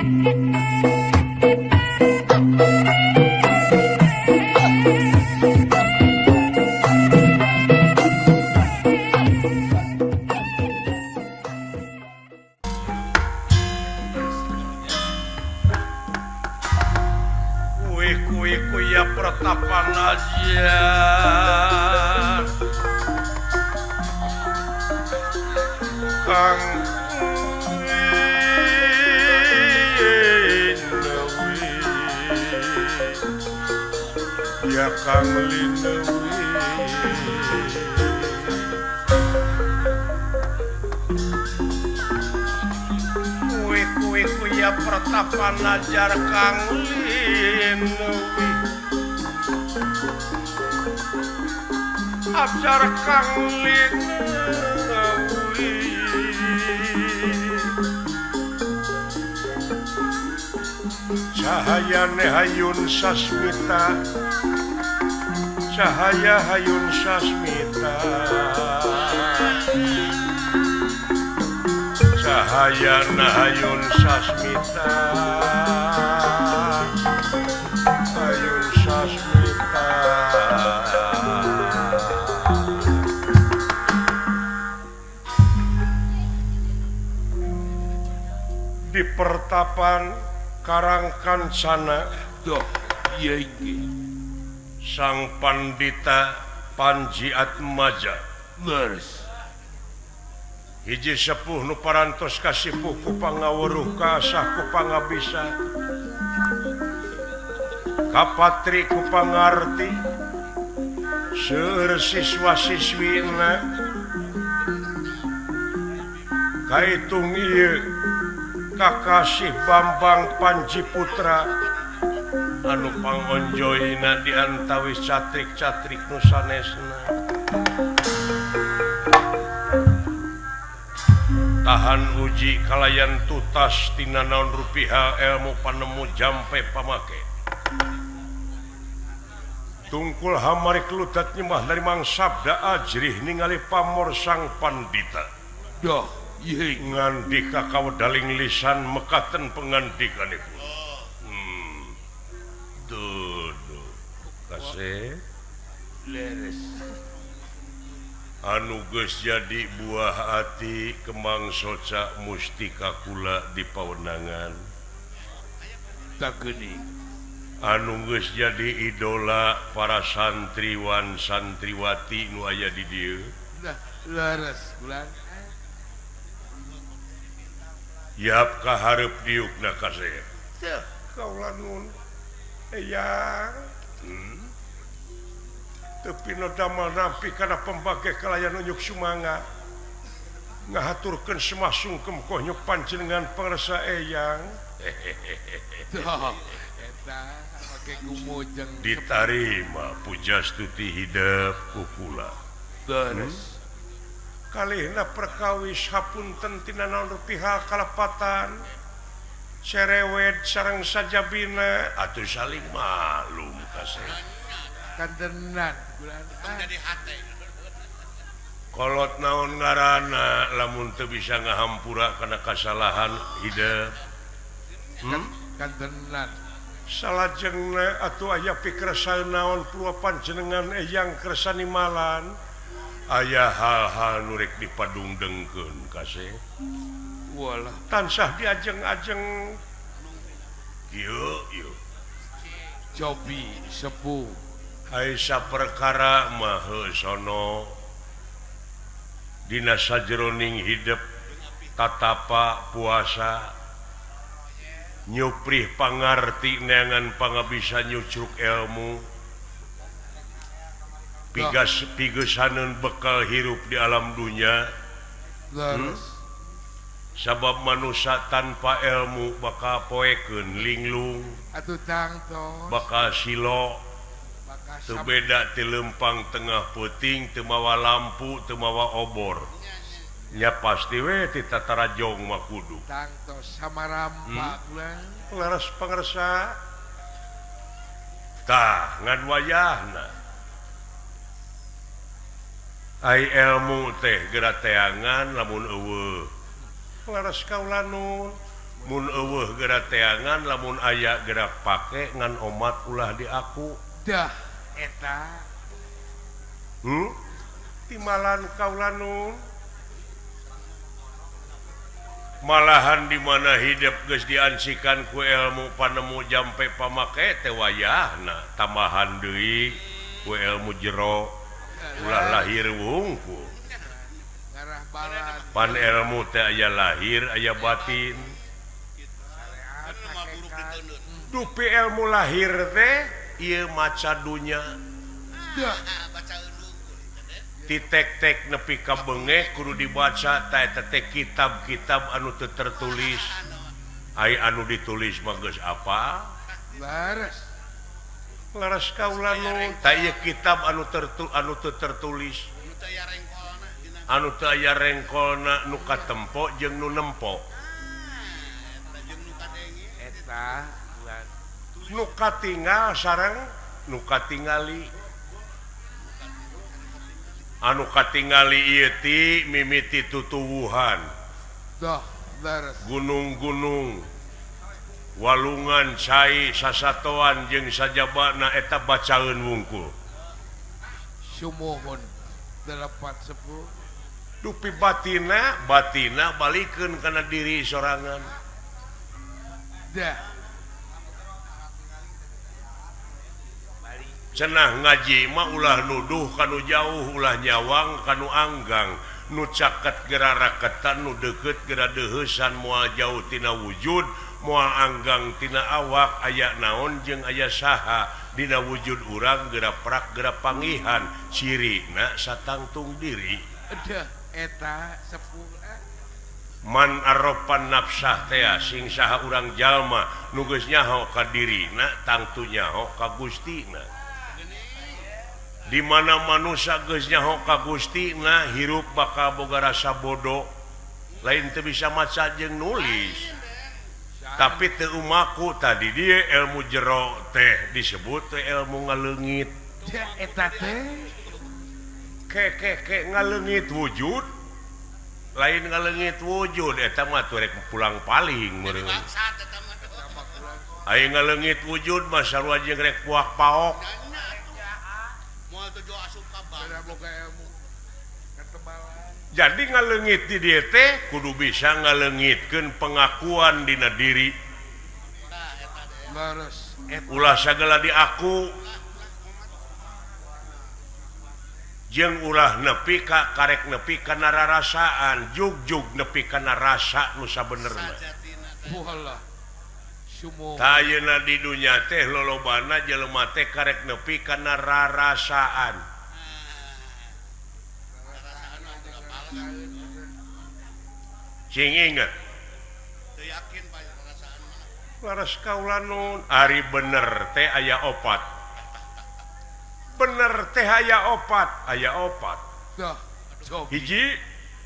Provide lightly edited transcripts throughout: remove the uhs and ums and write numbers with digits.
Kuy-kuy pertapan ajar Kang Linewi, ya Kang Linewi. Kuy-kuy ya pertapan ajar Kang Linewi, ajar Kang Linewi. Cahayane hayun sasmita, cahaya hayun sasmita, cahayana hayun sasmita, hayun sasmita. Di pertapan Karangkancana doh ieu ge Sang Pandita Panji Atmaja leres hiji sepuh nu parantos kasipuh ku pangaweruh kaasah ku pangabisa kapatri ku pangarti seueur siswa-siswina kaitung ieu Kakasih Bambang Panji Putra anu pangonjoyna di antawis catrik-catrik nu sanesna. Tahan uji kalayan tutas tina naon rupiah ilmu panemu jampe pamake. Tungkul hamari keludat nyembah dari Mang Sabda ajrih ningali pamor sang pandita. Doh ngandika kawedaling lisan mekaten pengandikanipun. Duh, duh. Kasih leres. Anu geus jadi buah ati Kemang Soca Mustika kula di pawenangan. Takeuni. Anu geus jadi idola para santriwan santriwati nu aya di dieu. Leres kula. Yap kaharep diukna kasep. Teu kaula nun. Eyang. Teu pino damel nampi kana pembage kalayan unyuk sumanga. Ngahaturkeun semah sungkem konyuk panjenengan pangresa eyang. Tuh, eta make kumujeng. Ditarima pujastuti hidep ku kula. Leres. Kalihna perkawis hapunten tina naon rupiah kalepatan cerewet sareng sajabina atuh saling maklum kasih kantenan jadi hate kolot naon ngaranna lamun teu bisa ngahampura kana kasalahan hidup. Kantenan salajengna atuh aya pikersa naon purwa panjenengan eyang kersa nimalan aya hal-hal nurek dipadungdengkeun kasih. Walah tansah diajeng-ajeng kieu ieu cobi sepuh hai saperkara mah sono dina sajroning hidep tatapa puasa nyuprih pangarti neangan pangabisa nyucruk ilmu pigas pigesaneun bekal hirup di alam dunya. Sabab manusia tanpa ilmu bakal poekeun linglung bakal silo teu beda ti lempang tengah peuting teu mawa lampu teu mawa obor nya pasti we ti tatarajong mah kudu tangtos samarampa leres pangersa tah ngan wayahna ai ilmu teh geura teangan lamun eueuh leres kaula nun Mun eueuh geura teangan lamun aya geura pake ngan omat ulah di aku. Dah eta. Timalan kaula nun. Malahan di mana hidup geus diansikan ku ilmu panemu jampe pamake teh wayahna tambahan deui ku ilmu jero ulah lahir wungkul. Pan ilmu teh aya lahir aya batin. Dupi ilmu lahir teh ieu maca dunya. Titek-tek nepi ka bengeh kudu dibaca ta eta teh kitab-kitab anu teu tertulis. Ai anu ditulis mah geus apa? Laras. Laras kaula nu ta ieu kitab anu anu teu tertulis. Anu teu aya rengkolna nu katempo jeung nu nempo. Eta nu katingal sareng nu katingali. Anu katingali ieu ti mimiti tutuwuhan. Gunung-gunung, walungan cai sasatoan jeung sajabana eta bacaeun wungkul. Sumuhun delapat sepuh. Dupi batina, batina balikeun kana diri sorangan. Dah. Cenah ngaji mah ulah nuduh kanu jauh ulah nyawang kanu anggang nu caket gera raketan nu deukeut gera deuheusan moal jauh tina wujud moal anggang tina awak aya naon jeung aya saha dina wujud urang gera prak gera pangihan cirina satangtung diri. Deuh eta sepuh man arropan nafsah teh sing saha urang jalma nu geus nyaho ka dirina tangtu nyaho ka Gustina. Di mana manusia geus nyaho ka Gustina hirup bakal boga rasa bodoh lain teu bisa maca jeung nulis tapi teu umaku tadi dia ilmu jero teh disebut teh ilmu ngaleungit eta teh ke ngaleungit wujud lain ngaleungit wujud eta mah teu rek pulang paling meureun aya ngaleungit wujud mah sarua jeung rek puak paok. Jadi ngaleungit di dieu teh kudu bisa ngaleungitkeun pengakuan dina diri. Ulah sagala diaku jeung ulah nepi ka karek nepi kana rarasaan jugjug nepi kana rasa nu sabenerna. Ayeuna di dunya teh lolobana jelema teh karek nepi kana rarasaan. Cing inget. Laras kaula nun ari bener teh aya opat. Bener teh aya opat, aya opat. Hiji,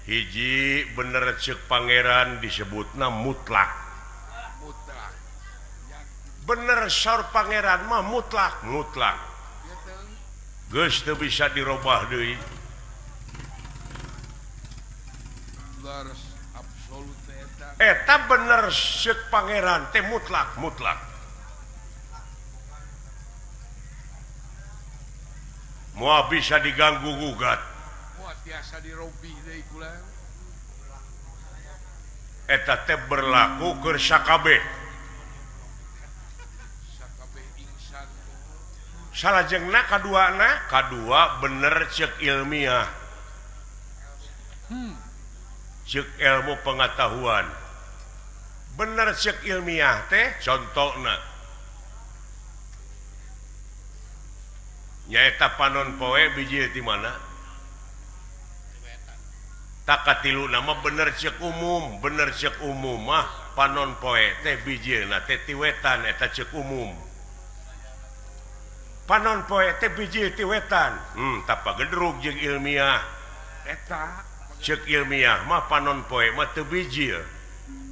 hiji bener ceuk pangeran disebutna mutlak. Bener saur pangeran mah mutlak, mutlak. Geus teu bisa dirobah deui. Eta bener ceuk pangeran teh mutlak, mutlak. Moal bisa diganggu gugat. Moal tiasa dirobih deui kula. Eta teh berlaku keur sakabeh. Salajengna kaduana, kadua bener ceuk ilmiah. Ceuk ilmu pengetahuan. Bener ceuk ilmiah teh contona nyaeta panon poe biji di mana? Takatilu nama bener ceuk umum, bener ceuk umum mah panon poe teh bijilna teh ti wetan eta ceuk umum. Panon poe teh biji ti wetan. Tapa gedrug jeung ilmiah. Eta ceuk ilmiah mah panon poe mah teu bijil.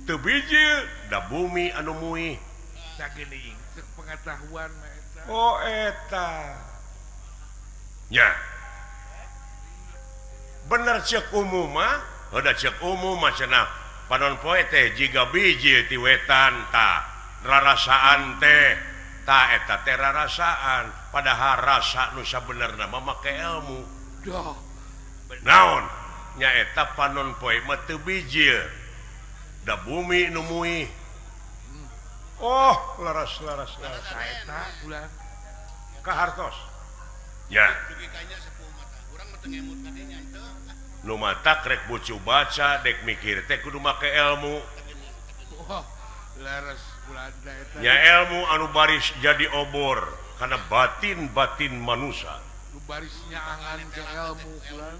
Teu bijil da bumi anu muih. Sagening ceuk pengetahuan mah eta. Oh eta. Nya. Bener ceuk umum mah, heuda ceuk umum mah cenah Panon poe teh jiga bijil ti wetan ta rarasaan teh ta eta teh rarasaan padahal rasa nu sabenerna mah make ilmu. Duh. Naon nyaeta panon poe mah teu bijil da bumi nu muih. Oh laras laras laras eta ulah kahartos nya nu matak rek bucu baca dek mikir teh kudu make ilmu. Oh, laras Belanda eta nya ilmu anu baris jadi obor karena batin-batin manusia nu barisnya angan ke ilmu ulah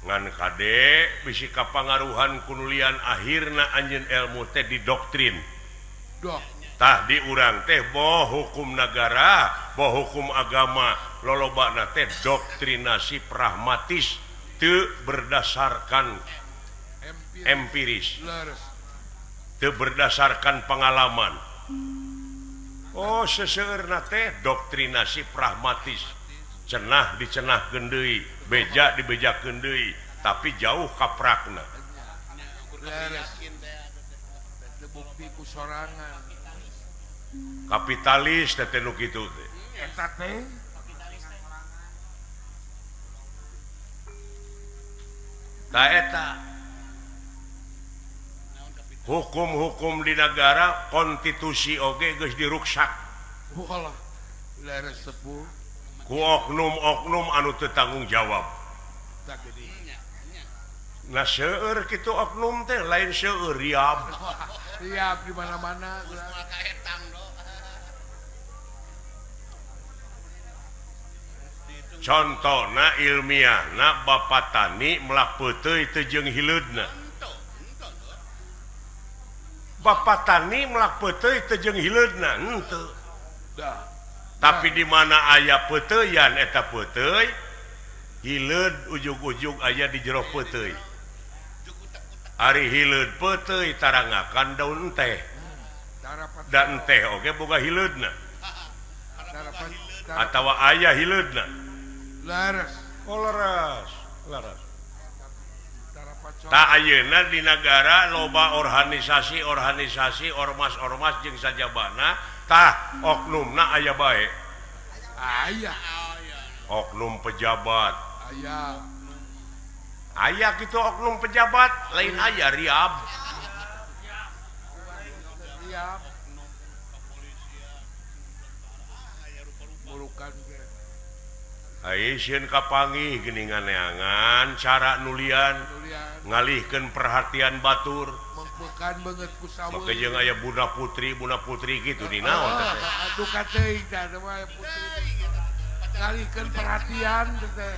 ngan kade bisi kapangaruhan kunulian akhirna anjeun ilmu teh didoktrin. Tah di urang teh boh hukum negara, boh hukum agama, lolobana teh doktrinasi pragmatis teu berdasarkan empiris, teu berdasarkan pengalaman. Oh seseueurna teh doktrinasi pragmatis, cenah dicenahkeun deui, beja dibejakeun deui, tapi jauh kaprakna. Bukti ku sorangan. Kapitalis teh nu kitu teh. Eta teh ta eta. Hukum-hukum di negara, konstitusi oge geus diruksak. Walah, leres sepuh. Ku oknum-oknum anu teu tanggung jawab. Nah seueur kitu oknum teh lain seueur riab. Riab di mana-mana. Contohna ilmiahna Bapak Tani melak peuteuy teu jeung hileudna. Bapak Tani melak peuteuy teu jeung hileudna henteu. Tapi di mana aya peuteuyan eta peuteuy hileud ujug-ujug aya di jero peuteuy. Ari hileud peuteuy tarangakan daun teh. Dan teh oge boga hileudna. Atawa aya hileudna. Laras. Oh laras, laras. Ta ayeuna di nagara loba organisasi-organisasi, ormas-ormas jeung sajabana, tah oknumna aya bae. Aya. Oknum pejabat. Aya. Aya kitu oknum pejabat, lain aya riab. Riab. Mulukan ge. Ayeuna kapanggih geuningan neangan cara nulian, ngalihkeun perhatian batur. Mengpekan beungeut ku saweun. Make jeung aya Bunda Putri, Bunda Putri kitu di naon teh. Duka teuing tah mah putri. Ngalihkeun perhatian teh.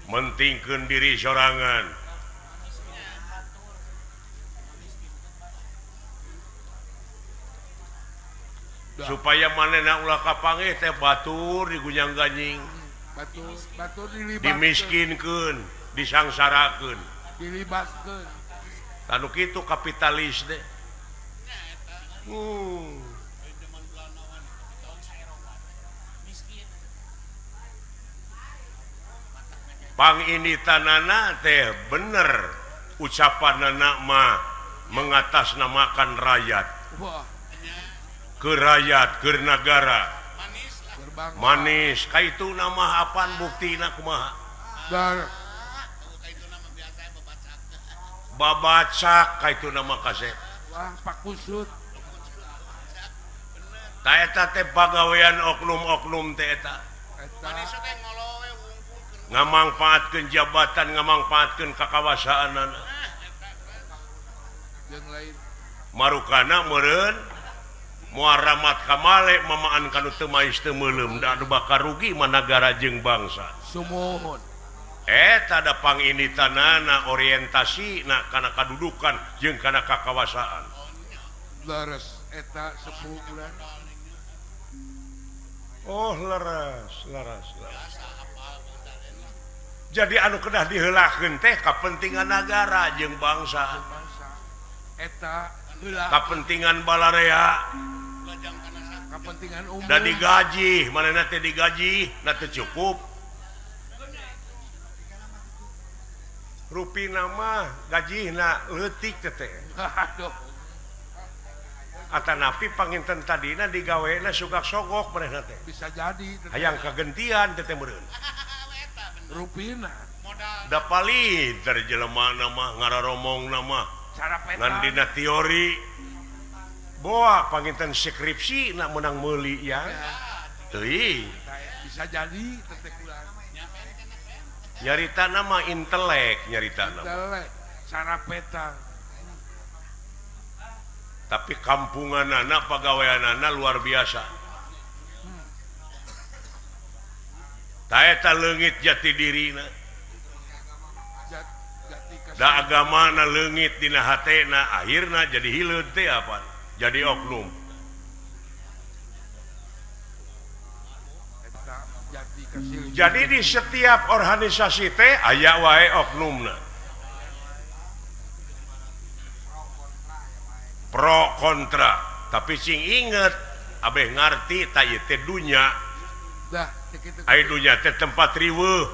Mentingkeun diri sorangan. Supaya manehna ulah kapanggih teh batur digunyang-ganjing. Batur dilibatkeun. Dimiskinkeun, disangsarakeun. Dilibatkeun. Tanu kitu kapitalis teh. Pang ini tanana teh bener ucapanana mah mengatasnamakan rakyat. Wah. Ke rakyat, ke negara. Manis, ka itu nama apaan buktina kumaha? Babacak ka itu nama kasep. Wah, Pak Kusut. Ta eta teh pagawean oknum-oknum teh eta. Ngamangpaatkeun jabatan, ngamangpaatkeun kakawasaanana. Marukana meureun moal ramat kamale mamaan kanu teu mais teu meuleum da anu bakal rugi mah nagara jeung bangsa. Sumuhun. Eta da panginitanana orientasina kana kadudukan jeung kana kakawasaan. Leres eta sepuh bulan. Oh leres, leres, leres. Jadi anu kedah diheulakeun teh kapentingan nagara jeung bangsa. Eta heula kapentingan balarea. Kepentingan umum. Dan digaji, manehna teh digaji, na teu cukup. Rupina mah gajihna leutik teh. Aduh. Atanapi panginten tadina digawena sugak sogok manehna teh. Bisa jadi teh. Hayang kagentian teh meureun. Rupina da palinter jelema mah ngararomongna mah. Ngan dina teori boa panginten skripsi na menang meuli ya. Teuing. Bisa jadi teh kurang. Nyarita nama intelek, nyarita nama. Intelek, sarapeta. Tapi kampungan anak, pagawean anak luar biasa. Taeta leungit jati dirina. Da agamana leungit dina hatena, akhirna jadi hileud teh apa? Jadi oknum. Jadi di setiap organisasi teh aya wae oknumna. Pro kontra, tapi sing inget abeh ngarti ta ieu teh dunya. Dah, ai dunya teh tempat riweuh.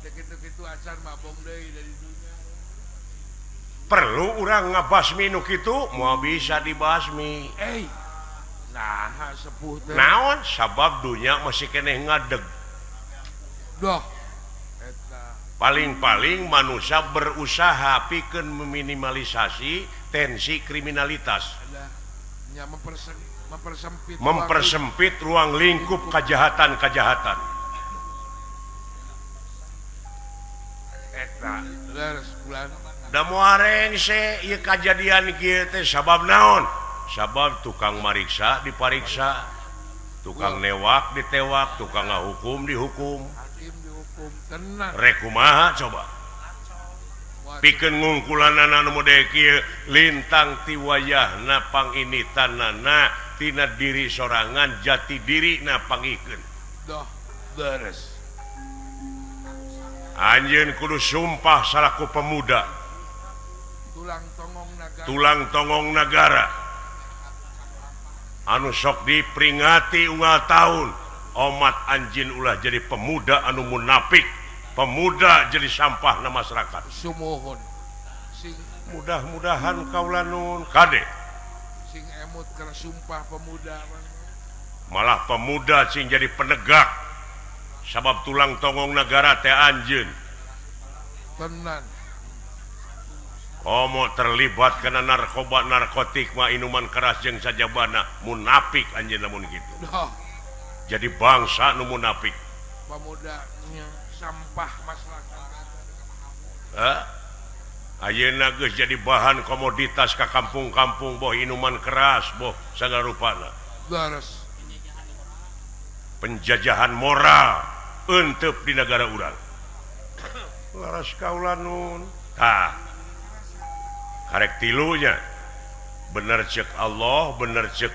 Kitu-kitu acan mabong deui dari dunya. Perlu urang ngabasmi nu kitu, moal bisa dibasmi. Nah, sepuh teh. Naon sabab dunya masih keneh ngadeg. Doh. Eta. Paling-paling manusia berusaha pikeun meminimalisasi tensi kriminalitas. Ya, mempersempit ruang lingkup kejahatan-kejahatan. Eta. Leres bulan. Da moal rengse ieu kajadian kieu teh sabab naon? Sabab tukang mariksa dipariksa, tukang newak ditewak, tukang ngahukum dihukum. Hakim dihukum tenang. Rek kumaha coba? Pikeun ngungkulanana nu model kieu lintang ti wayahna panginitanana tina diri sorangan jati dirina pangikeun. Doh, beres. Anjeun kudu sumpah salaku pemuda. Tulang tongong nagara. Tulang tongong nagara. Anu sok diperingati unggal tahun omat anjin ulah jadi pemuda anu munafik, pemuda jadi sampah na masyarakat. Sumuhun. Sing mudah-mudahan kaula nun kade sing emut kana sumpah pemuda malah pemuda sing jadi penegak sabab tulang tongong negara teh anjeun. Tenan. Komo terlibat karena narkoba narkotik mah inuman keras jeung sajabana munafik anjeun lamun kitu. Jadi bangsa nu munafik. Pemudanya sampah masyarakat. Ayeuna geus jadi bahan komoditas ka kampung-kampung boh inuman keras boh sagala rupana. Leres. Penjajahan moral eunteup di negara urang. Leres kaula nun. Tah. Karek tilunya bener cek Allah, bener cek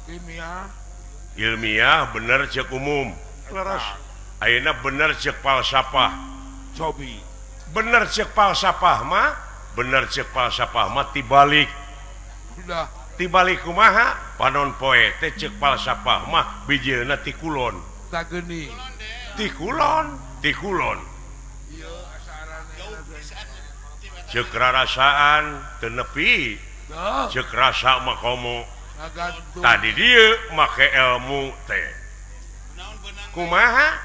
ilmiah, ilmiah bener cek umum. Leres. Ayeuna bener cek falsafah. Cobi. Bener cek falsafah mah, bener cek falsafah mah tibalik. Udah. Tibalik kumaha? Panon poe teh cek falsafah mah bijeuna ti kulon. Tageni. Ti kulon, ti kulon. Cek rarasaan teu nepi. Cek rasa mah komo. Tadi dieu make ilmu teh. Kumaha?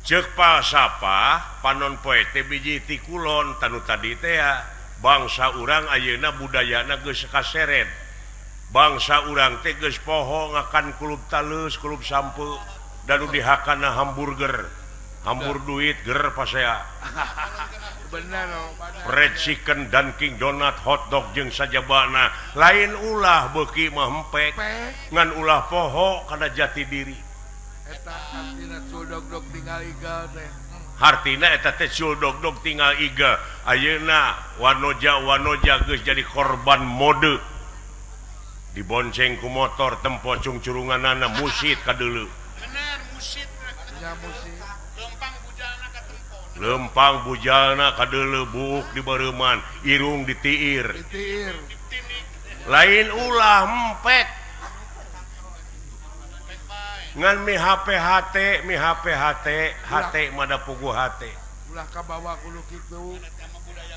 Cek falsafah panon poe teh biji ti kulon tanu tadi teh bangsa urang ayeuna budayana geus kaseret. Bangsa urang teh geus poho ngakan kulub talus, kulub sampe, dan nu dihakana hamburger. Hambur duit ger pasea. Bener. Red chicken, Dunkin Donut, hotdog jeung sajabana. Lain ulah beuki mah hempek, ngan ulah poho kana jati diri. Eta hartina cul dog-dog tinggal igal teh. Hartina eta teh cul dog-dog tinggal igal. Ayeuna wanoja-wanoja geus jadi korban mode. Dibonceng ku motor tempo cungcurunganana musit ka deuleu. Bener musit. Ya musit. Lempang bujalna kadeuleu buuk di bareuman, irung ditiir. Ditiir. Lain ulah empek. Ngan mi HP HT, mi HP HT, HT mah da puguh HT. Ulah kabawa kudu kitu.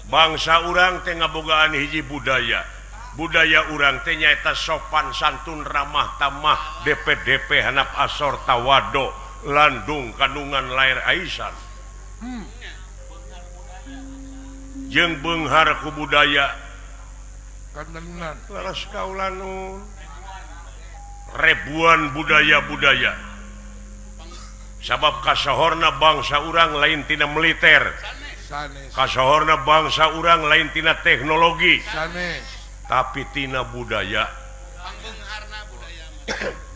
Bangsa urang teh ngabogaan hiji budaya. Budaya urang teh nyaeta sopan santun ramah tamah DPDP hanap asor tawado landung kandungan lair aisan. Jeung beunghar ku budaya kantenan leres kaula nu ribuan budaya-budaya. Sabab kasohorna bangsa urang lain tina militer. Kasohorna bangsa urang lain tina teknologi. Sanes. Tapi tina budaya.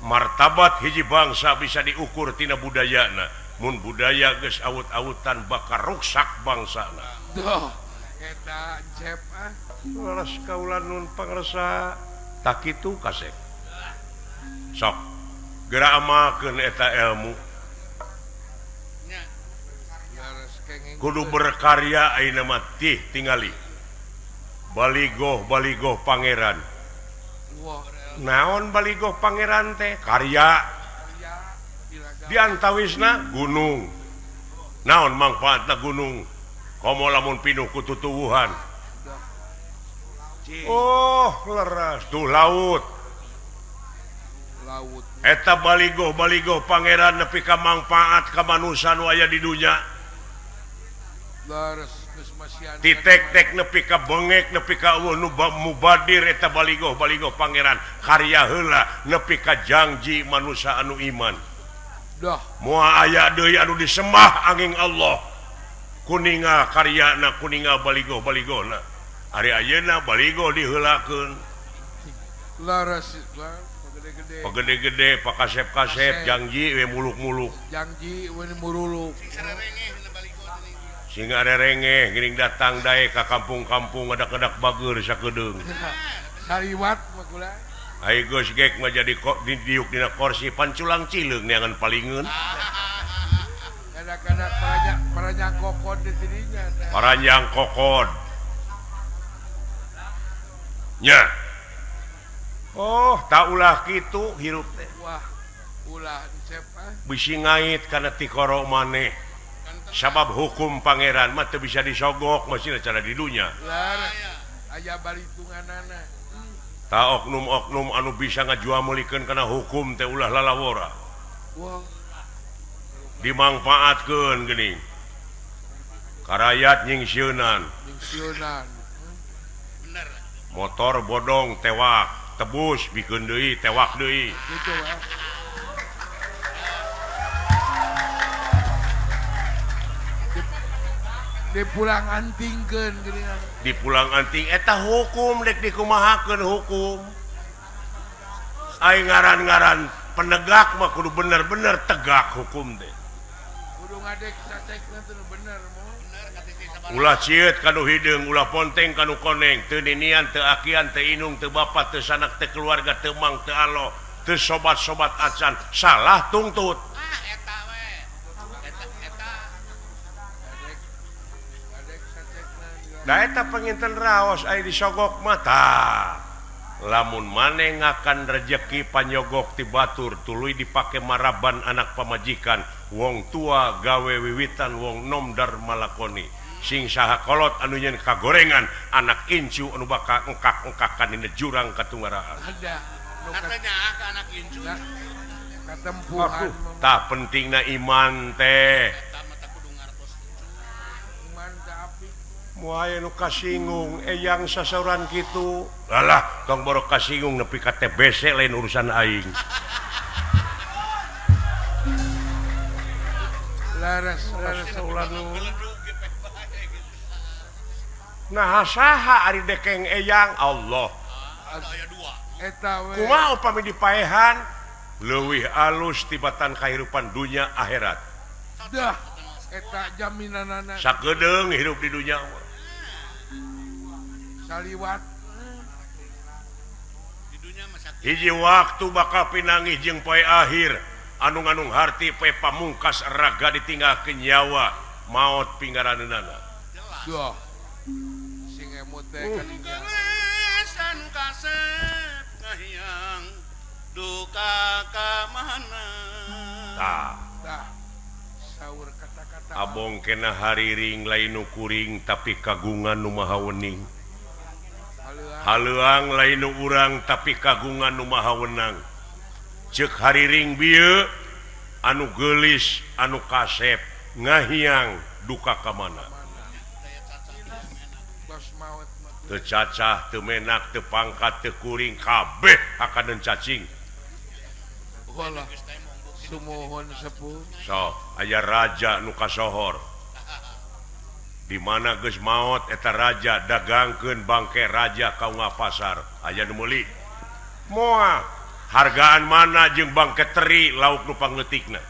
Martabat hiji bangsa bisa diukur tina budayana. Mun budaya geus awut-awutan bakal ruksak bangsana. Duh, eta cep ah. Leres kaula nun pangresa tak kitu kasep. Sok geura amalkeun eta ilmu. Kudu berkarya ayeuna mah tih tingali. Baligoh baligoh pangeran. Naon baligoh pangeran teh? Karya. Di antawisna gunung. Naon mangfaatna gunung? Komo lamun pinuh ku tutuwuhan. Oh, leres tuh laut. Laut. Eta baligoh baligoh pangeran nepi ka mangfaat ka manusa nu aya di dunya. Titek-tek nepi ka bengek nepi ka eueuh nu mubadir eta baligoh-baligoh pangeran karya heula nepi ka jangji manusa anu iman. Dah moal aya deui anu disembah angin Allah kuningal karyana kuningal baligoh-baligohna. Ari ayeuna baligoh diheulakeun. Laras pagede-gede. Pagede-gede pakasep-kasep jangji we muluk-muluk. Jangji we muruluk. Sing arerengeh geuning datang dae ka kampung-kampung ngadak-ngadak bageur sakedeung. Sariwat mah kula. Ai geus gek mah jadi kok didiuk dina kursi panculang cileung neangan palingeun. Kadang-kadang paranjang kokod di dirinya. Paranjang kokod. Nya. Oh, tak ulah kitu hirup teh. Wah, ulah encep ah. Bisi ngait kana tikoro maneh. Sabab hukum pangeran mah teu bisa disogok masih cara di dunya. Aya balitunganana. Ta oknum-oknum anu bisa ngajual-meulikeun kana hukum teh ulah lalawora. Wah. Dimangfaatkeun geuning. Karayat nyingsieunan. Nyingsieunan. Bener. Motor bodong tewak, tebus bikeun deui tewak deui. Kitu ah. Dipulang antingkeun geuningan. Dipulang anting eta hukum dek dikumahakeun hukum. Ai ngaran-ngaran penegak mah kudu bener-bener tegak hukum teh. Kudu ngadek sacekna teh bener mo. Ulah cieut kanu hideung, ulah ponteng kanu koneng, teu ninian, teu akian, teu inung, teu bapak, teu sanak, teu keluarga, teu mang, teu alo, teu sobat-sobat acan, salah tungtut. Da eta panginten raos aya disogok mata. Lamun maneh ngakan rejeki panyogok ti batur tuluy dipake maraban anak pamajikan wong tua gawe wiwitan wong nom darmalakoni sing saha kolot anu nyeun kagorengan anak incu anu bakal engkak-engkakan dina jurang katunggaraan. Katanya ka anak incu. Katempuhan. Tah pentingna iman teh. Moal nu kasinggung eyang sasauran kitu. Alah, tong boro kasinggung nepi ka TBC lain urusan aing. Laras laras ulah nu. Nah saha ari dekeng eyang Allah. Eta we. Kumaha upami dipaehan leuwih alus tibatan kahirupan dunya akhirat. Dah eta jaminanana. Sakedeung hirup di dunya mah. Saliwat di dunya mah sakit. Hiji waktu bakal pinanggih jeung poe akhir anu nganung harti poe pamungkas raga ditinggalkeun nyawa maot pinggaraneunana. Duh. Sing emut teh kadinya. Geulisan kasep kahiyang duka ka mana. Tah. Tah. Saur ka Abong kena hariring lain nu kuring tapi kagungan nu maha wening. Haleuang lain nu urang tapi kagungan nu maha wenang. Ceuk hariring bieu anu geulis anu kasep ngahiang duka ka mana. Teu cacah teu menak teu pangkat teu kuring kabeh hakaneun cacing. Sumuhun sepuh. So, aya raja nu kasohor. Di mana geus maot eta raja dagangkeun bangke raja ka ungah pasar. Aya nu meuli. Moal hargaan mana jeung bangke teri lauk nu pangleutikna.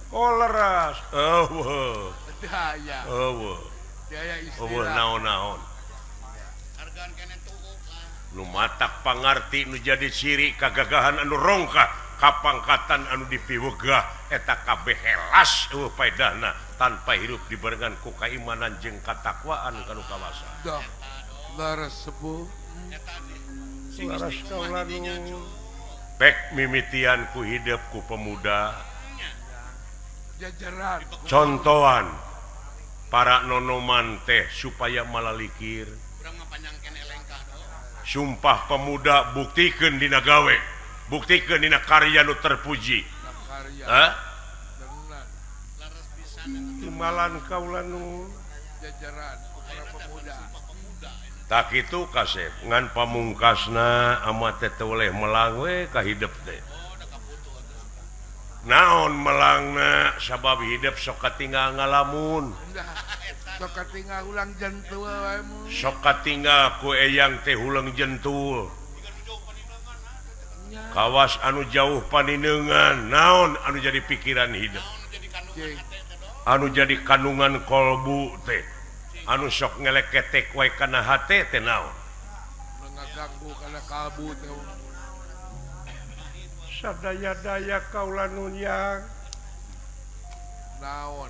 Oh leras. Eueuh. Daya. Eueuh. Daya istilah. Eueuh naon-naon. Hargaan keneh tuuk lah. Nu matak pangarti nu jadi ciri kagagahan anu rongkah. Kapangkatan anu dipiwegah eta kabeh helas eueuh paedahna tanpa hirup dibarengan ku kaimanan jeung katakwaan kanu kawasa. Dah leres sepuh leres kaula nu pek mimitian ku hidup ku pemuda jajaran contohan para nonoman teh supaya malalikir. Sumpah pemuda buktikeun dina gawe, buktikeun dina karya nu terpuji. Hah? Timalan kaula nu jajaran para pemuda. Tak kitu kasep ngan pamungkasna amat teh teu weleh melang we ka hidep teh. Naon melangna sabab hidep sok katinggal ngalamun. Sok katinggal ulang jentul wae mu. Sok katinggal ku eyang teh huleung jentul. Kawas anu jauh paninengan naon anu jadi pikiran hidup, anu jadi kandungan kolbu teh, anu sok ngeleketek wae kana hate teh naon ngaganggu kana kalbu teh. Sadaya-daya kaula nu yang naon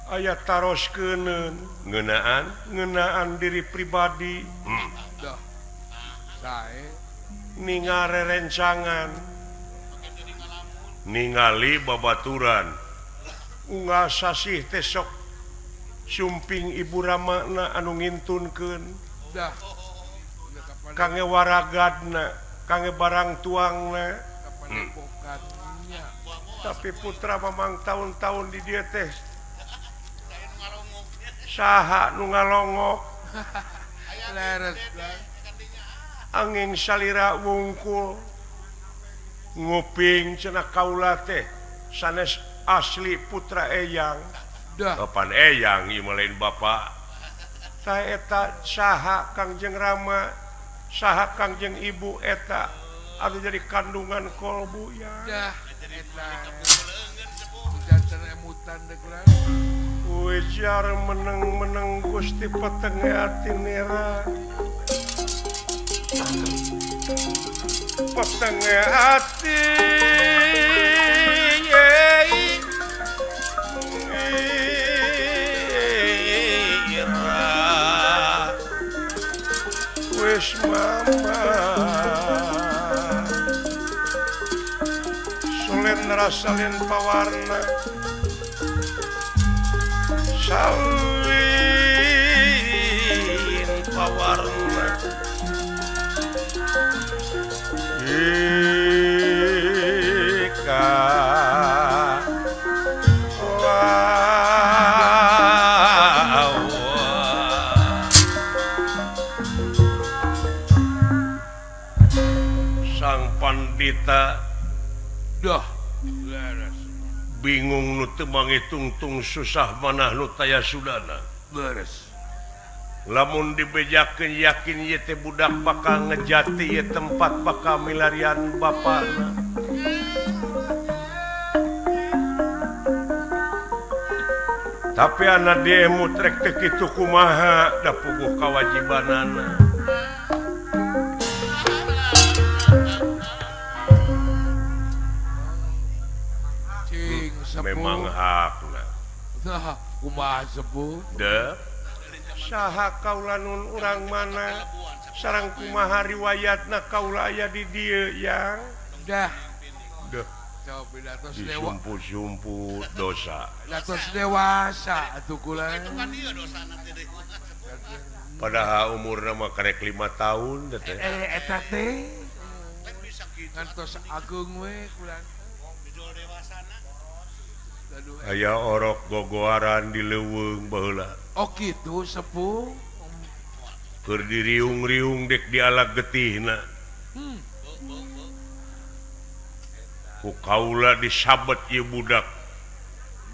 aya taroskeun ngeunaan ngeunaan diri pribadi. Dah sae ningare rencangan ningali babaturan unggal sasih teh sok sumping ibu ramana anu ngintunkeun kangge waragadna kangge barang tuangna. Tapi putra mamang tahun-tahun di dieu teh saha nu ngalongok. Angin salira wungkul nguping cenah kaula teh sanes asli putra eyang. Kapan eyang ieu mah lain bapa. Tah eta saha Kangjeng Rama, saha Kangjeng Ibu eta anu jadi kandungan kolbu ya. Ujar meneng-meneng Gusti petenge ati nera. Petenge ati yei ira wis mama solen rasalin pawarna salin pawarna ika sang pandita dah bingung nu teu mangitungtung susah manah nu taya sudana. Beres. Lamun dibejakeun yakin ieu teh budak bakal ngejati ieu tempat bakal milarian bapana. Tapi anak diemut rek teu kitu kumaha da puguh kawajibanana. Memang hakna. Kumaha sepuh? Deuh. Saha kaula nun urang mana sareng kumaha riwayatna kaula aya di dieu yang dah. Deuh. Disumput-sumput dosa. Tos dewasa atuh kula. Padahal umurna mah karek 5 tahun teh. Eta teh. Ngantos ageung we kula. Aya orok gogoaran di leuweung baheula. Oh kitu sepuh. Keur diriung-riung dek dialag getihna. Ku kaula disabet ieu budak.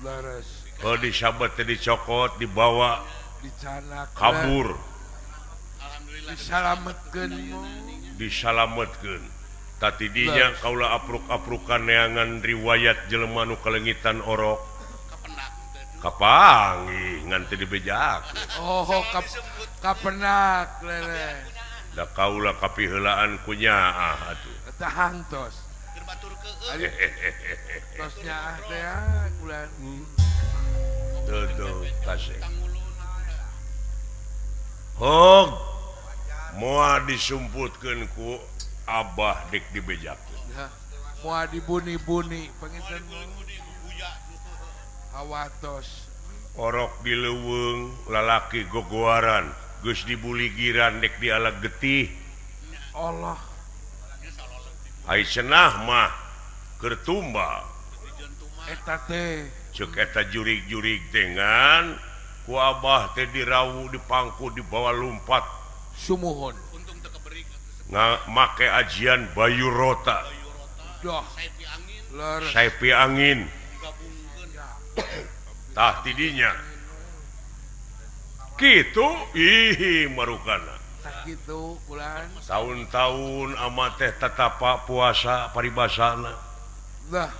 Leres. Oh disabet teh dicokot dibawa dicanak kabur. Alhamdulillah disalametkeun. Disalametkeun. Tadi dinya kaula apruk-aprukan neangan riwayat jelema nu kalengitan orok. Kapanggih ngan teu dibejakeun. Oh, kapenak lele. Da kaula kapiheulaan ku nyaah atuh. Eta hantos. Tos nyaah teh kula. Tuh tuh kasih. Hog moal disumputkeun ku Abah dek dibejakeun. Moal dibuni-buni panginten hawatos. Orok di leuweung lalaki gogoaran geus dibuligiran dek dialag getih. Allah. Ai cenah mah keur tumbal. Eta teh ceuk eta jurig-jurig teh ngan ku Abah teh dirawu dipangku dibawa lumpat. Sumuhun. Make ajian Bayu Rota. Doh. Saipi angin. Tah tidinya. Kitu ih marukana. Tah kitu kulan. Tahun-tahun ama teh tatapa puasa paribasana. Lah.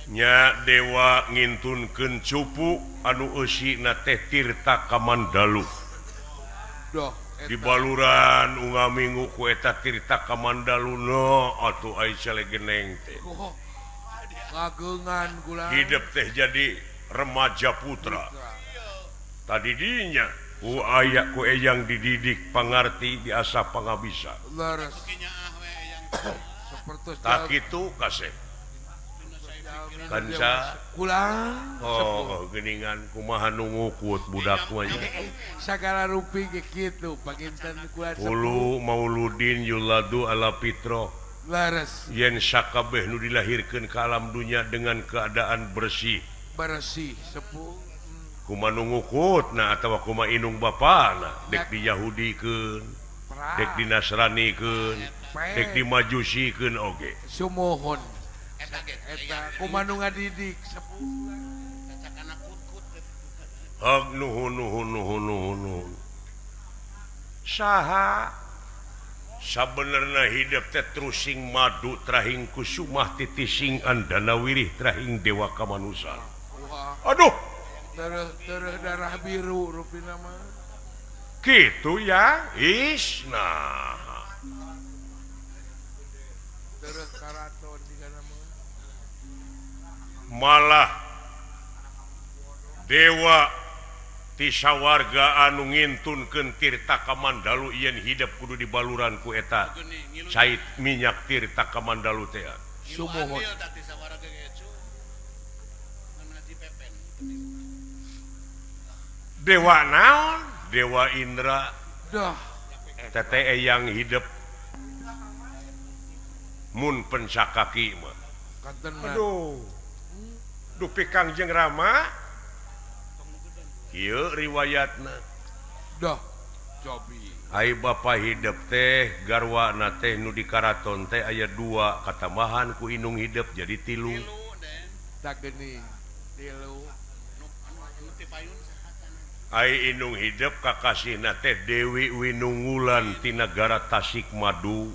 Nya dewa ngintunkeun cupu anu eusina teh Tirta Kamandalu. Doh. Di baluran unga minggu ku eta Tirta Kamandalu no atuh ai celegeneng teh. Kageungan kula. Hidup teh jadi remaja putra. Tadi dinya ku aya ku eyang dididik pangarti diasah pangabisa. Leres. Tak kitu kasep. Kanca kula. Oh, geuningan kumaha nu ngukut budak mah nya. Sagala rupi ge kitu panginten kula. Ulu mauludin yuladu ala fitro. Leres. Yen sakabeh nu dilahirkeun ka alam dunya dengan keadaan bersih. Bersih sepuh. Kumaha nu ngukutna atawa kumaha indung bapana dek di Yahudikeun, dek di Nasranikeun, dek di Majusikeun oge. Sumuhun. Eta kumaha nu ngadidik sepuh. Hag nuhun nuhun nuhun nuhun nuhun. Saha sabenerna hidup teh trusing madu trahing kusumah titising andana wirih trahing dewa kamanusan. Aduh, darah darah biru rupina mah. Kitu ya, is nah. Darah karaton digana mah. Malah dewa ti sawarga anu ngintunkeun Tirta Kamandalu yen hidup kudu dibaluran ku eta cait minyak Tirta Kamandalu teh. Sumuhun. Dewa naon? Dewa Indra. Dah. Tete eyang hidup mun pencakaki mah. Aduh. Dupi Kangjeng Rama kieu riwayatna. Dah. Cobi. Ai bapa hidup teh garwana teh nu di karaton teh aya 2 katambahan ku indung hidup jadi 3. Tak geuning. 3. Ai indung hidup kakasihna teh Dewi Winungulan ti nagara Tasikmadu.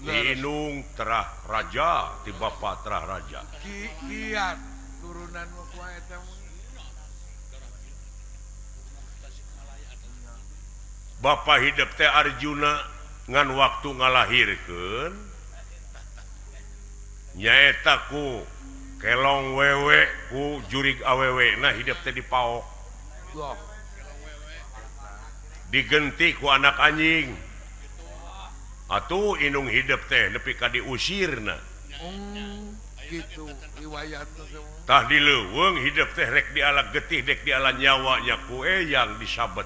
Di indung terah raja ti bapa terah raja. Kiat turunan mah kumaha eta mah. Bapa hidup teh Arjuna ngan waktu ngalahirkeun nyaeta ku kelong wewe ku jurig awewe nah hidup teh dipaok. Digenti ku anak anjing. Atuh indung hidup teh nepi ka diusirna. Gitu riwayat tah di leuweung hidup teh rek diala getih dek diala nyawa nya ku eyang disabet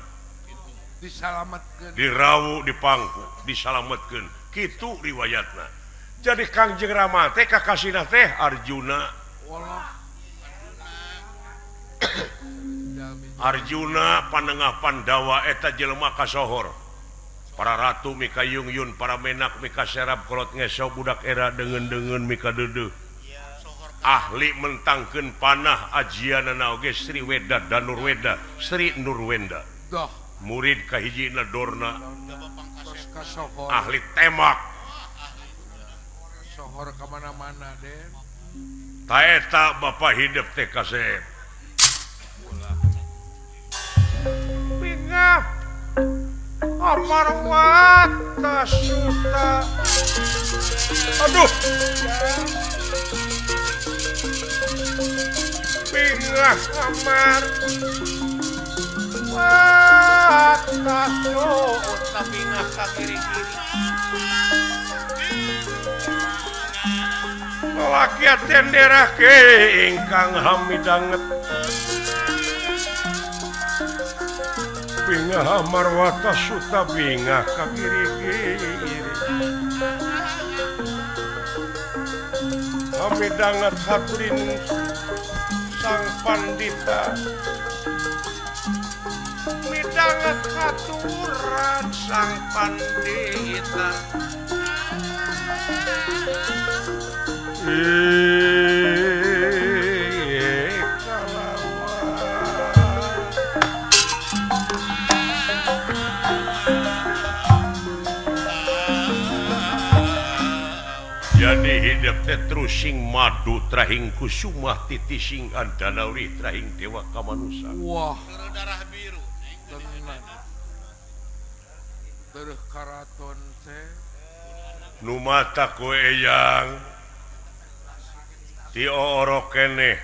disalametkeun dirawu dipangku disalametkeun kitu riwayatna. Jadi Kangjeng Rama teh kakasihna teh Arjuna. Walah. Arjuna panengah Pandawa eta jelema kasohor. Para ratu mika yung-yun, para menak mika serap kolot ngeso budak era deungeun-deungeun mika deudeuh. Ahli mentangkeun panah ajianana oge Sri Weda Danurweda, Sri Nurwenda. Dah. Murid kahijina Dorna. Ahli tembak. Sohor ka mana-mana Den. Ta eta bapa hidup teh kasep. Bingah Amarwata Suta. Aduh. Bingah Amar Wata Suta bingah ka kiri-kiri. Laki tenderah ke ingkang hamidanget. Bingah Amarwata Suta bingah ka kiri-kiri. Hamidanget haturin sang pandita. Midanget haturan sang pandita. Jadi hidup teh terusing madu trahing kusumah titising andanauri trahing dewa kamanusa. Wah, darah biru. Tenang. Terus karaton teh. Nu mata ku eyang ti oorok keneh.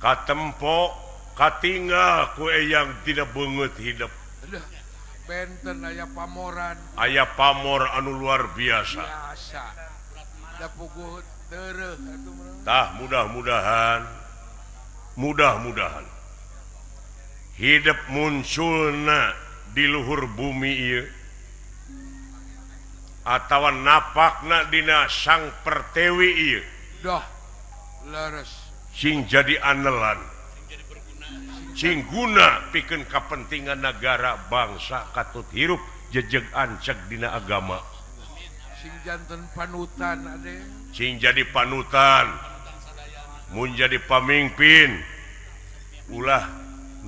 Katempo katinggal ku eyang tidak beungeut hidup. Benten aya pamoran. Aya pamor anu luar biasa. Biasa. Da puguh tereuh atuh. Tah mudah-mudahan hidup munculna di luhur bumi ieu atawa napakna dina sang pertewi ieu. Dah leres. Sing jadi anelan. Sing guna pikeun kapentingan negara bangsa katut hirup jejeg anceg dina agama. Sing janten panutan ade. Sing jadi panutan. Mun jadi pamimpin ulah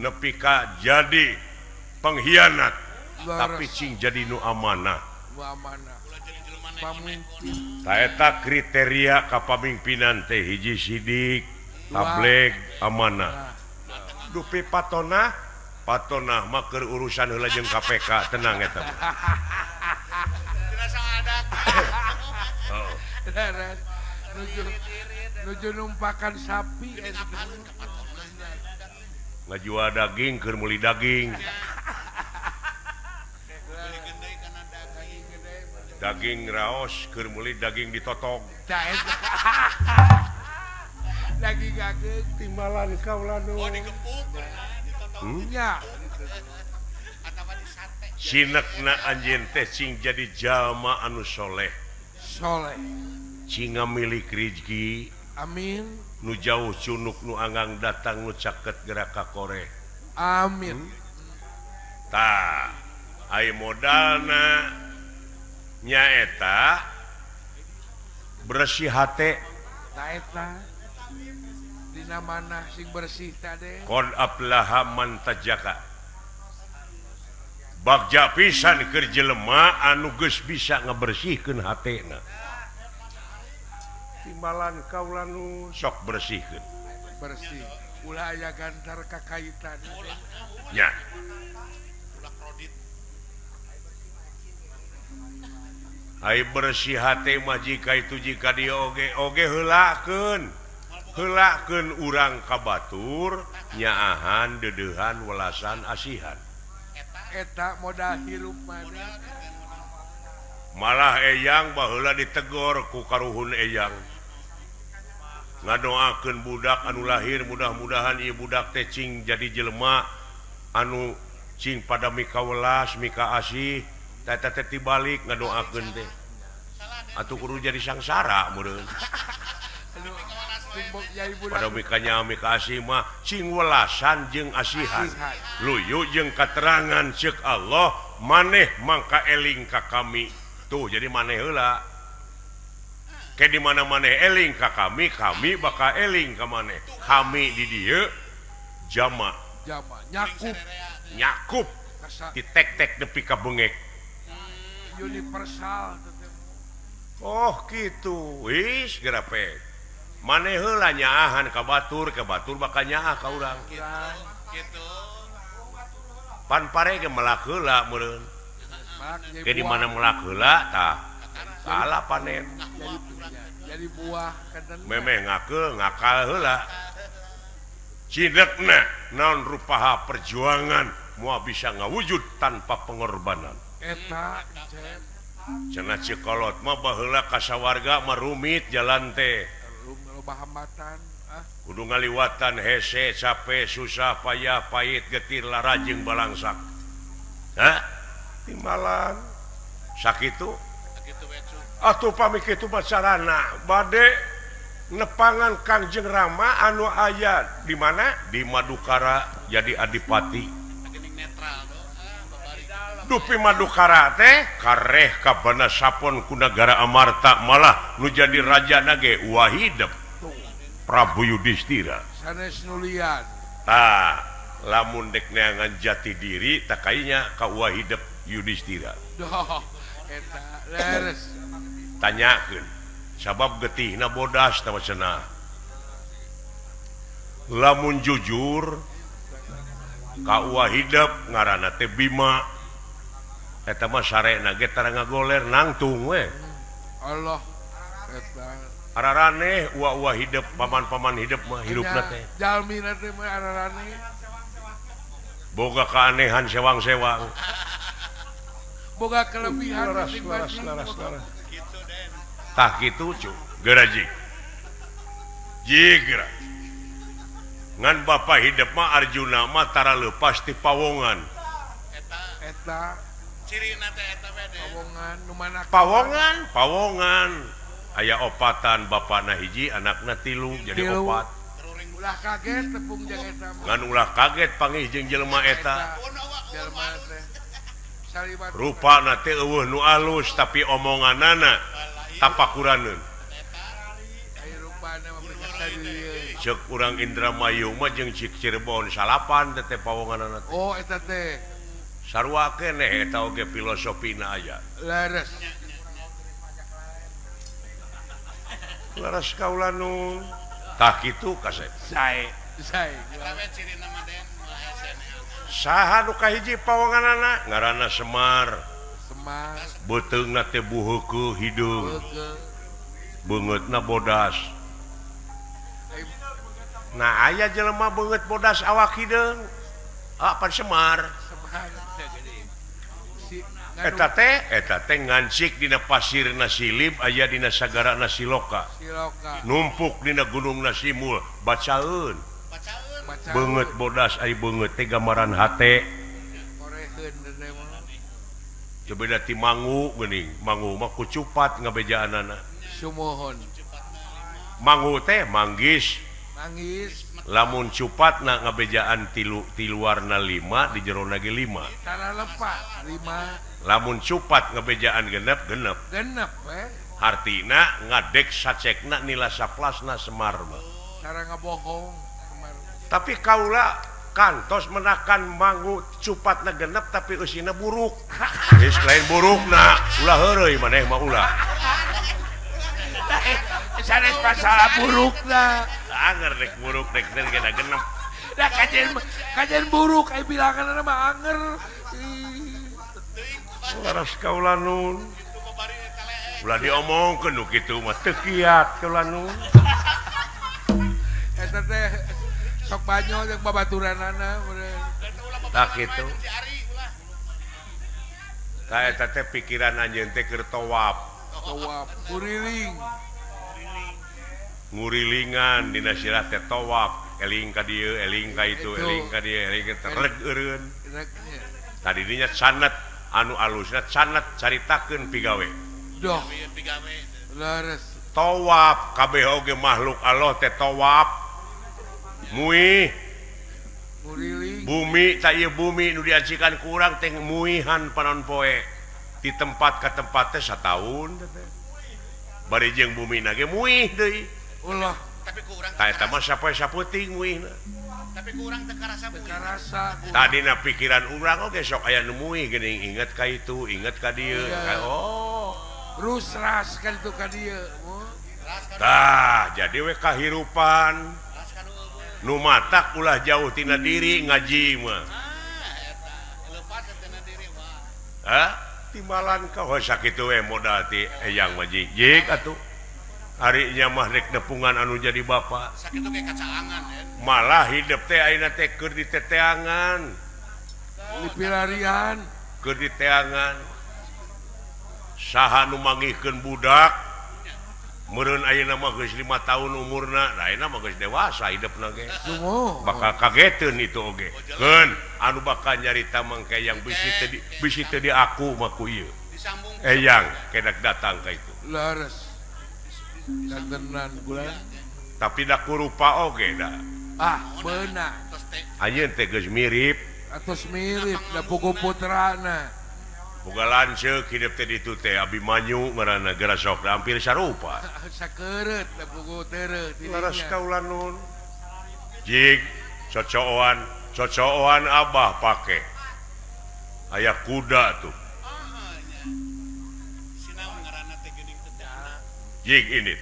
nepi ka jadi pengkhianat, tapi sing jadi nu amanah. Nu amanah. Pamimpin. Ta eta kriteria kapamimpinan teh hiji sidik, tableg, amanah. Dupi patonah, patonah mah keur urusan heula jeung KPK, tenang eta. Oh. Nuju numpakan sapi ngajual daging keur meuli daging. Daging raos keur meuli daging ditotong. Daging ageng timbalan kaula nu. Oh digepuk ditotong. Nya. Atawa disate. Sinekna anjeun teh sing jadi jalma anu soleh. Soleh. Cing ngamilik rezeki. Amin. Nu jauh cunuk nu anggang datang nu caket gerak ka koreh. Amin. Tah, ai modalna nyaeta bersih hate. Ta eta dina mana sing bersih tade. Qad aflaha man tajaka. Bagja pisan keur jelema anu geus bisa ngabersihkeun hatena. Timbalan kaula nu sok bersihkeun. Bersih. Ulah aya gantar kakaitan. Nya. Ulah krodit. Ai bersih hate mah jika itu jika dia oge oge heulakeun. Heulakeun urang ka batur nyaahan deudeuhan welasan asihan. Eta modal hirup mah. Malah eyang baheula ditegor ku karuhun eyang. Ngadoakeun budak anu lahir mudah-mudahan ieu budak teh cing jadi jelema anu cing pada mika welas mika asih teh teh tibalik ngadoakeun teh. Atuh kudu jadi sangsara meureun. Pada mikanya mika asih mah cing welasan jeung asihan. Luyu jeung katerangan ceuk Allah maneh mangka eling ka kami. Tuh jadi maneh heula. Ke di mana maneh eling ka kami, kami bakal eling ka maneh. Kami di dieu jama. Jama nyakup. Nyakup. Ditek-tek nepi ka bengek. Universal. Oh gitu. Wis gerapek. Maneh heula nyaahan ka batur bakal nyaah ka urang. Gitu. Pan pare ge melak heula meureun. Ke di mana melak heula tah salah panen. Jadi buah memeh ngakeul ngakal heula. Cidekna naon rupaha perjuangan moal bisa ngawujud tanpa pengorbanan. Eta cenah Cikolot mah baheula ka sawarga mah rumit jalan teh. Hambatan kudu ngaliwatan hese capek susah payah pahit getir larajeng balangsak. Hah? Timbalan sakitu atuh pami kitu bacarana bade nepangan Kangjeng Rama anu aya di mana? Di Madukara jadi adipati. Dupi Madukara teh kareh ka Banasapon ku nagara Amarta malah nu jadi raja nage Wahidep Prabu Yudhistira. Sanes nulian. Tah, lamun dek neangan jati diri takainya ka Wahidep Yudhistira. Doh, eta leres. Tanyakeun, sabab getihna bodas tah cenah. Lamun jujur ka Wahidep ngaranna teh Bima. Eta mah sarena ge tara ngagoler nangtung we. Allah eta araraneh uwa-uwa hidup paman-paman hidup mah hirupna teh jalmina teh mah araraneh boga keanehan sewang-sewang boga kelebihan laras tah kitu cu geura jig jigra ngan bapa hidup mah Arjuna mah tara leupas ti pawongan eta cirina teh eta we pawongan nu mana pawongan pawongan aya opatan bapana hiji anakna tilu jadi opat. Ulah kaget tepung jeung eta. Ngan ulah kaget panggih jeung jelema eta. Rupana teh eueuh nu alus tapi omonganana tapakuraneun. Ceuk urang Indramayu mah jeung cik Cirebon salapan teh pawonganana teh. Oh eta teh. Sarua keneh eta oge filosofina aya. Leres. Laras kaula nu tah kitu kasep sae sae saha nu kahiji pawonganana ngaranna Semar. Semar beuteungna teh buheukeul hideung beungeutna bodas. Nah aya jelema beungeut bodas awak hideung ah pan Semar. Eta teh ngancik dina pasirna Silib aya dina sagarana Siloka. Numpuk dina gunungna Simul bacaeun. Beungeut bodas ai beungeut teh gambaran hate. Coba ti mangu geuning, mangu mah kucupat ngabejaanana. Sumuhun. Mangu teh manggis. Manggis. Lamun cupatna ngabejaan tilu ti luarna 5 di jerona ge 5. Tara lepak 5. Lamun cupat ngebejaan genep genep genep we hartina ngadek sacekna nila saplasna Semar mah cara ngabohong Semar. Tapi kaula kantos menakan mangu cupatna genep tapi eusina buruk. Geus lain burukna ulah heureuy maneh mah ulah sanes masalah burukna anger rek buruk rek teh genep da kajian buruk aya bilanganna mah anger. Laras kaula nun ulah diomongkeun nu kitu mah teu kiat kaula nun. Eta teh sok banyo jeung babaturanana tah kitu. Tah eta teh pikiran anjeun teh keur tawaf. Tawaf nguriling. Ngurilingan dina sirah teh tawaf, eling ka dieu, eling ka itu, eling ka dieu, eling ka tereg eureun. Tadi dinya sanad anu alusna sanad caritakeun pigawe. Doh. Leres. Tawaf kabeh oge makhluk Allah teh tawaf. Muih bumi tak ieu bumi nu diajikan ku urang teh muihan panon poe di tempat ka tempat teh sataun teh. Bari jeung bumi na ge muih deui. Ulah. Tapi ku urang tah eta mah sapoe saputing muihna. Tapi ku urang teu karasa muih. Karasa. Tadina pikiran urang oge sok aya nu muih geuning inget ka itu, inget ka dieu. Oh. Rusras ka ditu ka dieu. Tah, jadi we kahirupan nu matak ulah jauh tina diri ngaji mah. Hah? Timbalan ka heuh sakitu we modal ti eyang mah jik atuh. Ari nya mah rek nepungan anu jadi bapa. Sakitu ge kacaangan Malah hidup teh ayeuna teh keur diteteangan. Dipilarian, keur diteangan. Saha nu mangihkeun budak? Meureun ayeuna mah geus 5 tahun umurna, nah ayeuna mah geus dewasa hidupna ge. Bakal kageteun itu oge. Keun anu bakal nyarita mangke yang bisi teu di aku mah ku ieu. Eyang kedak datang ka itu. Leres. Dantenan bulan. Tapi da kurupa oge da. Ah, beuna. Anjeun teh geus mirip. Atos mirip da pugu putrana. Boga lanceuk hidup teh ditu teh Abimanyu ngaranna geura sok hampir sarupa. Sakeureut da pugu tereuh ti dinya. Leres kaula nun. Jig cocoan, cocoan abah pake. Aya kuda tuh. Jig ini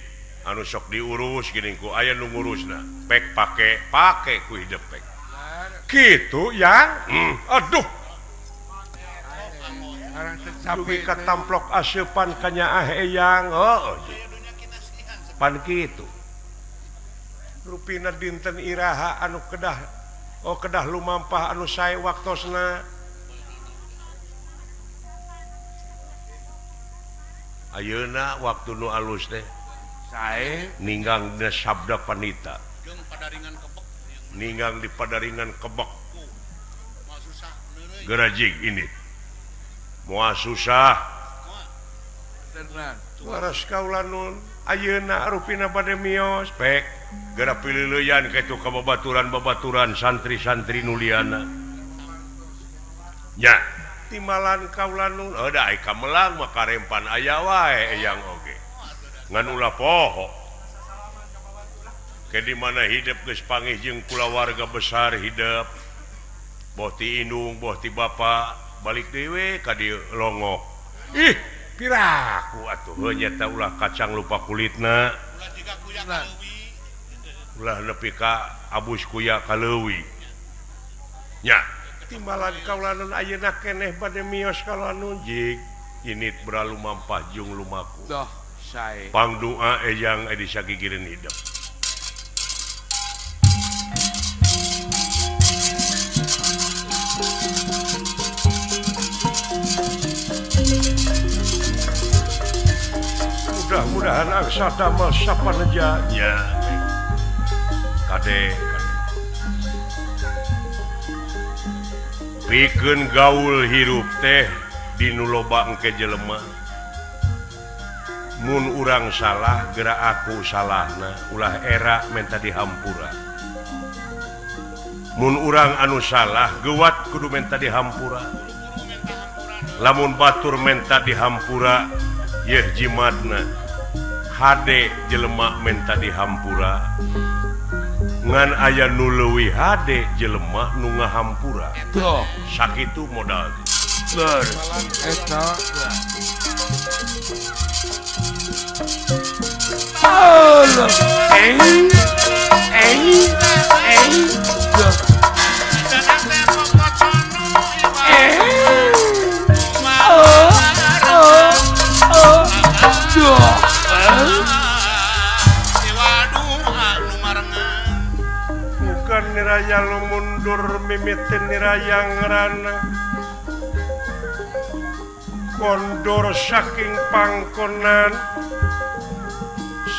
anu sok diurus geuning ku aya nu ngurusna. Pek pake, pake ku hidup pek. Kitu yang aduh. Dugi ka tamplok aseupan ka nyaah eyang heuh pan kitu rupina dinten iraha anu kedah oh kedah lumampah anu sae waktosna ayeuna waktu nu alus teh sae ninggang dina sabda panita ninggang di padaringan kebek gerajig ini moal susah. Waras kaula nun ayeuna rupina bade mios pek geura pilileuyan ka itu ka babaturan-babaturan santri-santri nu liana. Nya timbalan kaula nun heuh da ai kamelang mah karempan aya wae eyang oge. Ngan ulah poho. Ke di mana hidup geus pangih jeung kulawarga besar hidup. Boh ti indung, boh ti bapa. Balik dewe ka dieu longok. Ih, piraku atuh heuh nyata ulah kacang lupa kulitna. Ulah nepi ka abus kuya ka leuwi. Nya, timbalan kaula nun ayeuna keneh bade mios ka nun jig. Init beralumampah jung lumaku. Doh, sae. Pangdoa eyang edi sagigireun hidup. Mudah-mudahan angsa damel sapaneja nya. Kade pikeun gaul hirup teh dinu loba engke jelema. Mun urang salah geura aku salahna ulah era menta dihampura. Mun urang anu salah geuwat kudu menta dihampura. Lamun batur menta dihampura yeuh jimatna hade jelema menta dihampura ngan aya nu leuwih hade jelema nu ngahampura. Tuh sakitu modal. Eta Bukan niraya lu mundur mimitin niraya ngerana. Kondor saking pangkonan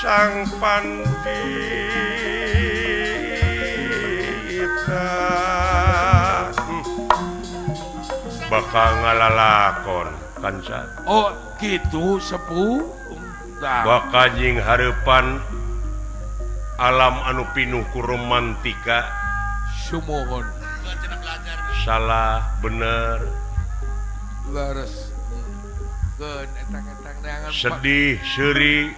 sang pandita. Bakal ngalalakon kanca. Oh gitu sepuh. Bakal jeung hareupan alam anu pinuh ku romantika. Sumuhun. Salah bener. Leres. Sedih seuri.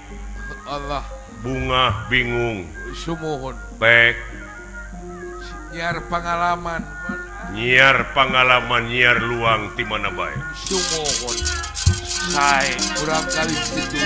Allah. Bungah bingung. Sumuhun. Pek. Nyiar pengalaman. Nyiar pengalaman, nyiar luang ti mana bae. Sumuhun. Sae kurang kali situ.